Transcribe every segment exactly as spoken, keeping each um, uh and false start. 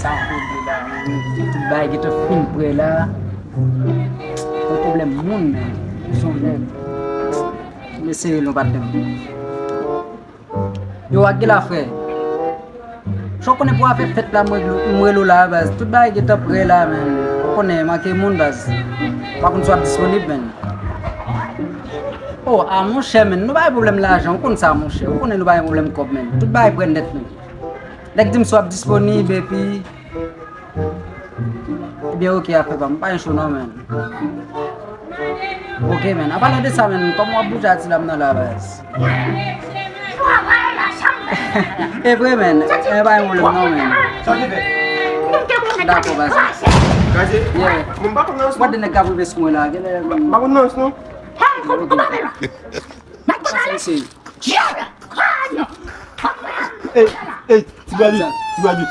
Tout bagay gentan fin prè la. Yon pwoblèm moun, men. Sonje. M eseye l, yon patnè m. Yo, Aguila, frè. Jan w konnen pou afè fèt la, mwen, mwen rele w la, baz. Tout bagay gentan prè la, men. Ou konnen, manke moun, baz. Pa konn si w ap disponib, men. Oh, a, monchè, men. Nou pa gen pwoblèm lajan, ou konn sa, monchè. Ou konnen nou pa gen pwoblèm kòb, men. Tout bagay prè nèt, men. Nèg di m si w ap disponib, epi Ebyen, oke, afè pa m, m pa gen cho non, men. Oke, men. An palan de sa, men, kòman w ap bouje a ti lam nan la, baz? E vre, men. E pa gen pwoblèm non, men. Sa w te fè? Dakò, baz. Kraze? Yeah. Mwen pa konn nan. Mwen de nèg k ap rive sou mwen la, genlè. M pa konn nan non. Oke. Sa se misye. Ey, ey, ti granmoun, ti granmoun.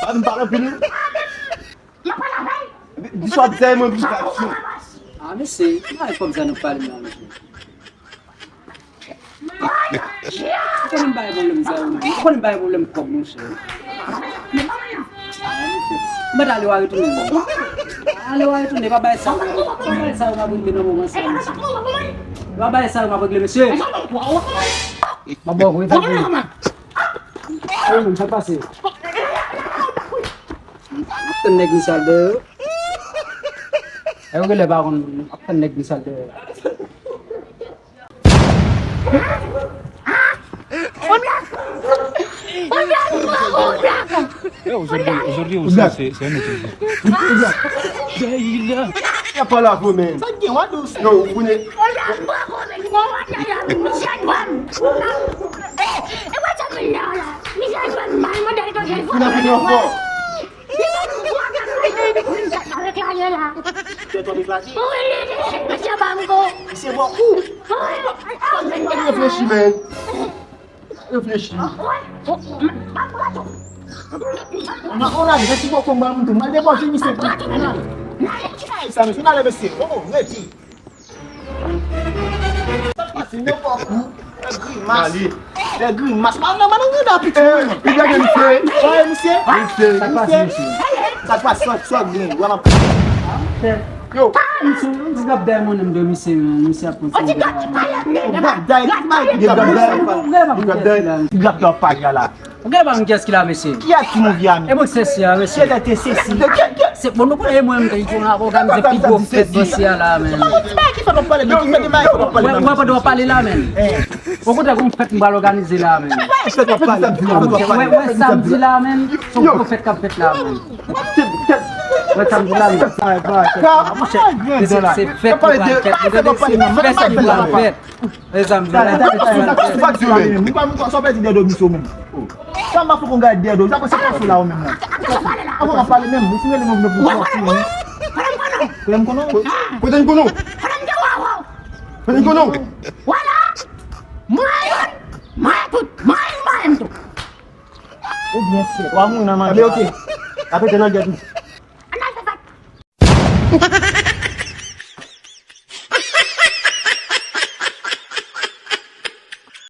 Pa vin pale anpil non. Di sa w ap di a, mwen vin pale. Ah, mesye, pa gen kòb sa n ap pale la, mesye. Ou konnen m pa gen pwoblèm sa yo, men. Ou konnen m pa gen pwoblèm kòb, monchè. M mèt ale w a retounen, men. Ale w a retounen, pa bay sa yo. Pa bay sa yo m ap regle nan moman sa, mesye. Pa bay sa yo m ap regle, mesye. M ap ba w kou, e sa k gen? Ey, moun, sa k pase? M ap tann nèg misye al dèyè yo. E yo genlè pa konn, m ap tann nèg misye al dèyè yo. Yo, aujourd'hui, aujourd'hui aussi, c'est, c'est un autre jour. Gayla. Y a pas la gomèn. Sa gen, wa dous. Yo, ou konnen. Ou nan pran fò. Tèt w ap eklate. Mesye ba m kou. Mesye ba w kou. Reflechi, men. Reflechi. Nan, on a gen ti bòkò m ba m tou. M al debòje misye. Sa, mesye, n ale, mesye. Oh, rete. Sa pase, nenpòt kou. Fè grimas. Fè grimas. Madan, madan, gade piti moun. Li gade misye. Oye, misye. Misye. Misye. Sa pase, sòt, sòt, byen. Wè m ap. Yo. M sou, m sou gap dèyè moun, m dwe misye, men, misye ap kontinye. Gap dèyè, gap dèyè, gap dèyè. Gap dèyè, pa gen la. Ou gen pa m kiyès ki la, mesye? Kiyès ki mouvye a menm? E mwen sesi a, mesye. Kiyès ki sesi? Se bon, nou konnen e mwen menm ki pou n ap òganize pi gwo fèt bòsye a la, men. Ki fèt w ap pale? De ki fèt de bagay w ap pale? Wè, wè, pandan w ap pale la, men. Okontrè, gon fèt m pral òganize la, men. Wè, wè, samdi la, men. Se yon gwo fèt k ap fèt la, men. Wè, samdi la, men. Monchè, se, se fèt ki pral fèt. Ou tande, se fèt ki pral fèt. E sa m di w la. Sa w pèdi dèyè do misye w menm? Sa m pa fouke w gade dèyè do, sa pase pase la ou menm la. Avan w ap pale menm, ou fin rele mwen vle pou w fè w fini. Kote m konnen w? Kote m konnen w? Kote m konnen w? Vwala! Mwen youn, mwen tout, mwen youn, mwen tout. Ou byen fèt. Wa moun nan manje. Ebyen, oke. Apre te nan gèt ou. Ann al fè fèt.